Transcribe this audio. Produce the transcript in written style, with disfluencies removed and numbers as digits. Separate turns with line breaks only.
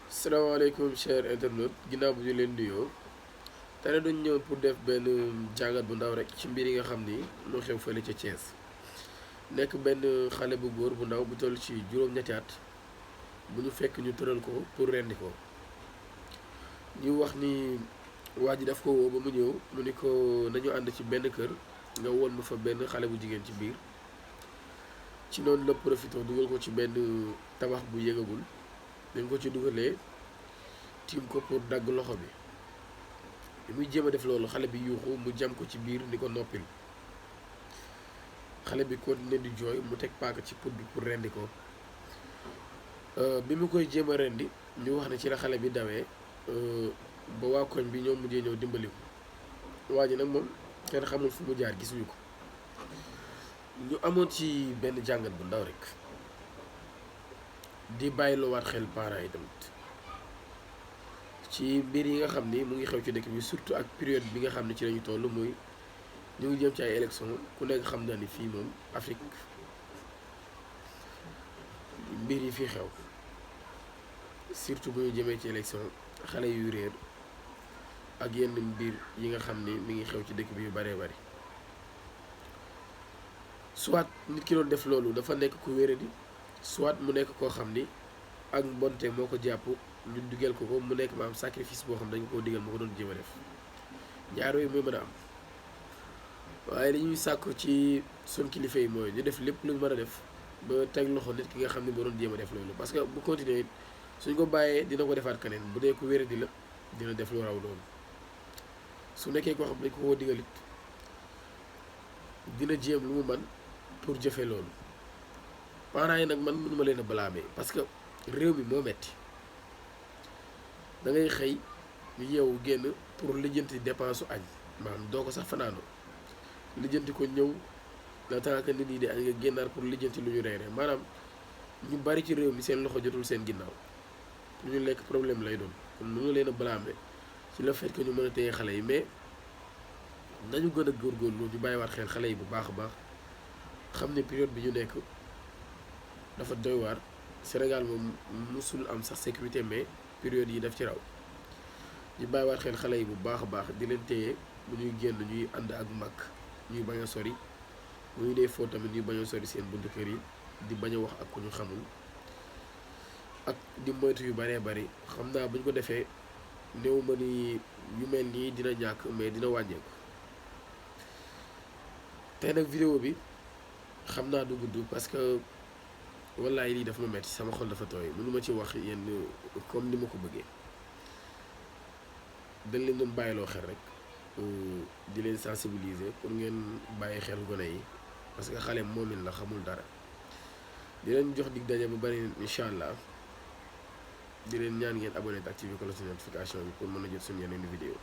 salaamaaleykum cher internet ginnaaw bu ñu leen nuyoo tey duñ ñëw pour def benn jàngat bu ndaw rek ci mbir yi nga xam ni moo xew fële ca Thiès nekk benn xale bu góor bu ndaw bu toll ci juróom-ñetti at bu ñu fekk ñu tëral ko pour rendi ko ñu wax ni waa ji daf ko woo ba mu ñëw mu ni ko nañu ànd ci benn kër nga woon ma fa benn xale bu jigéen ci biir ci noonu la profité dugal ko ci benn tabax bu yëgagul dañ ko ci dugalee tiim ko pour dagg loxo bi li muy jéem a def loolu xale bi yuuxu mu jam ko ci biir ni ko noppil xale bi continué di jooy mu teg paaka ci put bi pour rendi ko bi mu koy jéem a rendi ñu wax ne ci la xale bi dawee ba waa koñ bi ñoom mujjee ñëw dimbali ko waa ji nag moom kenn xamul fu mu jaar gisuñu ko ñu amoon ci benn jàngat bu ndaw rek di bàyyiloowaat xel parents yi tamit ci mbir yi nga xam ni mu ngi xew ci dëkk bi surtout ak période bi nga xam ne ci lañu toll muy ñu ngi jëm ci ay élection ku nekk xam na ni fii moom Afrique mbir yi fii xew surtout bu ñu jëmee ci élection xale yu réer ak yenn mbir yi nga xam ni mi ngi xew ci dëkk bi yu baree bari soit nit ki doon def loolu dafa nekk ku wéradi soit mu nekk koo xam ni ak mbonte moo ko jàpp ñu digal ko mu nekk maam sacrifice boo xam dañ koo digal moo ko doon jéem a def ñaar yooyu mooy mën a am waaye dañuy sàkku ci sun kilifa yi mooy ñu def lépp lu ñu mën a def ba teg loxo nit ki nga xam ne moo doon jéem a def loolu parce que bu continuer suñ ko bàyyee dina ko defaat keneen bu dee ku wéradi la dina def lu raw loolu su nekkee koo xam dañ ko koo digal it dina jéem lu mu man pour jëfe loolu parents yi nag man mënuma leen a blâmer parce que réew mi moo metti da ngay xëy ñu yeewu génn pour lijjanti dépense su añ maanaam doo ko sax fanaanoo lijjanti ko ñëw la tant que nit ñi di añ nga génnaar pour lijjanti lu ñu reere maanaam ñu bari ci réew mi seen loxo jotul seen ginnaaw lu ñu lekk problème lay doon kon mënu leen a blâmer ci le fait que ñu mën a téye xale yi mais nañu gën a góorgóorlu ñu bàyyiwaat xel xale yi bu baax a baax xam ne période bi ñu nekk dafa doy waar Sénégal moom musul am sax sécurité mais période yi daf ci raw ñu bàyyiwaat xel xale yi bu baax a baax di leen téye bu ñuy génn ñuy ànd ak mag ñuy bañ a sori bu ñu dee foo tamit ñuy bañ a sori seen buntu kër yi di bañ a wax ak ku ñu xamul ak di moytu yu baree bari xam naa bu ñu ko defee néew ma ni yu mel nii dina ñàkk mais dina wàññeeku tey nag vidéo bi xam naa du gudd parce que wallaay lii dafa ma metti sama xol dafa tooy mënuma ci wax yenn comme ni ma ko bëggee dañ leen doon bàyyiloo xel rek di leen sensibiliser pour ngeen bàyyi xel gone yi parce que xale moomin la xamul dara di leen jox dig daje bu bari incha allah di leen ñaan ngeen abonné te activer cloche de notification bi pour mën a jot suñu yeneen vidéo